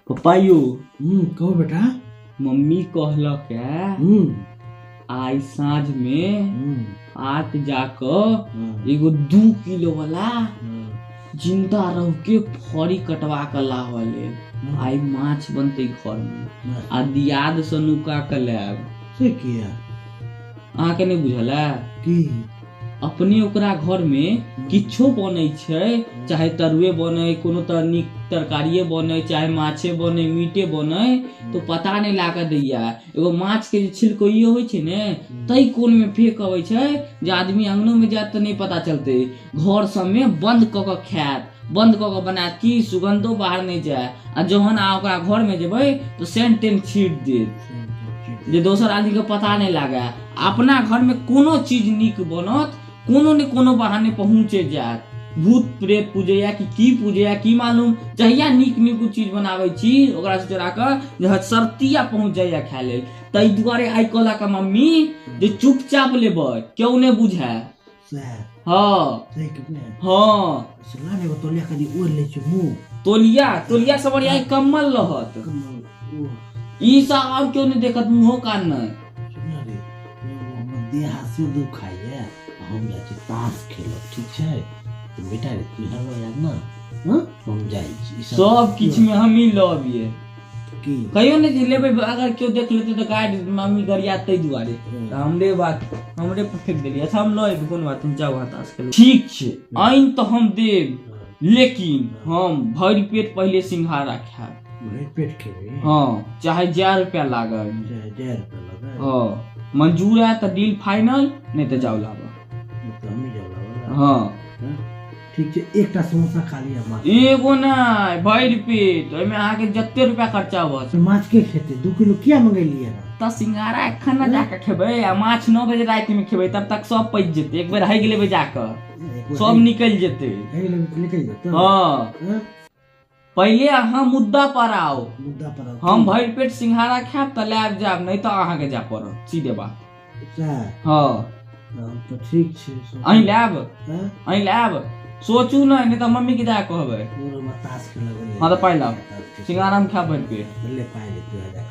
पप्पा यौ। कहू बेटा। मम्मी कहलक है आइ साँझ में हाट जाकऽ एगो 2 किलो वाला जिंदा रहु के फरी कटवा के लावऽ लेल। आइ माछ बनते घर में आ दियाद से नुका के लायब। से किया? अहाँ के नहीं बुझल है की? अपने ओकरा घर में किछो बनै छै, चाहे तरुए बनै, कोनो तर नीक तरकारिए बनै, चाहे माछे बनै, मीटे बनै, तो पता नहीं लाग दैया। एगो माछ के जे छिलकोइयो होइ छै ने, तै कोन में फेंक अबै छै जे आदमी अंगनो में जायत तऽ नहीं पता चलते। घर सब में बंद कऽ के खायत, बंद कऽ के बनायत कि सुगंधो बाहर नहीं जाय। आ जहन अहाँ ओकरा घर में जेबै तऽ सेंट तेंट छीट देत जे दोसर आदमी के पता नहीं लागे। अपना घर में कोनो चीज नीक बनत, कोनो ने कोनो बहाने पहुँचे जायत। भूत प्रेत पूजैया कि की पूजैया की मालूम, जहिया नीक नीक चीज बनाबै छी ओकरा से चोरा कऽ जे सरतिया पहुँच जाइया खाय लेल। ताहि दुआरे आइ कहलक मम्मी जे चुपचाप लेबै, केओ नहि बुझै। हाँ हाँ। तोलिया तोलिया सब बढ़िया कम्बल रहत, ई सब और क्यों नहीं देखत मुंहो कान नहीं। देह हाथ से दुखाइए, हम जाइ छी ताश खेलब, ठीक छै? तऽ बेटा रे तू हरबा याद ना, हाँ हम जाइ छी। सब किछ में हम ही लबिए की कहियो नहीं जे लेबै, अगर केओ देख लेतै तऽ गाइड मम्मी गरिया ताहि दुआरे तऽ हमरे बात हमरे पर फेंक देलियै। अच्छा हम लऽ एबै, कोनो बात नहीं, जाउ अहाँ ताश खेलू। ठीक छै, आइन तऽ हम देब, लेकिन हम भरि पेट पहिले सिंघाड़ा खायब। भरि पेट खेबै? हाँ, चाहे 1 रुपया लागल। चाहे 1 रुपया लागल। हाँ, मंजूर है तऽ डील फाइनल, नहीं तऽ जाउ लाबऽ। तऽ हमही जाउ लाबऽ। हाँ ठीक छै, एकटा समोसा खा लिअ माछ। एगो नहि, भरि पेट, ओहिमे अहाँके जते रुपया खर्चा भऽ सकत। माछ के खेतै? 2 किलो किया मंगेलियै हँ? तऽ सिंघाड़ा एखन ने जाकऽ खेबै आ माछ 9 बजे राति में खेबै, तब तक सब पचि जेतै। एक बेर हगि लेबै जाकऽ, सब निकलि जेतै। निकलि जेतै? हाँ। पहिले अहाँ मुद्दा पर आउ। मुद्दा पर आउ। हम भरि पेट सिंघाड़ा खायब तऽ लायब जायब, नहीं तऽ अहाँके जाय पड़त, सीधे बात। हाँ तऽ ठीक छै। अहीं लायब, अहीं लायब, सोचू नहीं, नहीं तऽ मम्मी के जाय कहबै। ताश खेलऽ। हाँ तऽ पाइ लाउ, सिंघाड़ा हम खायब भरि पेट। ले पाइ ले, तू जा।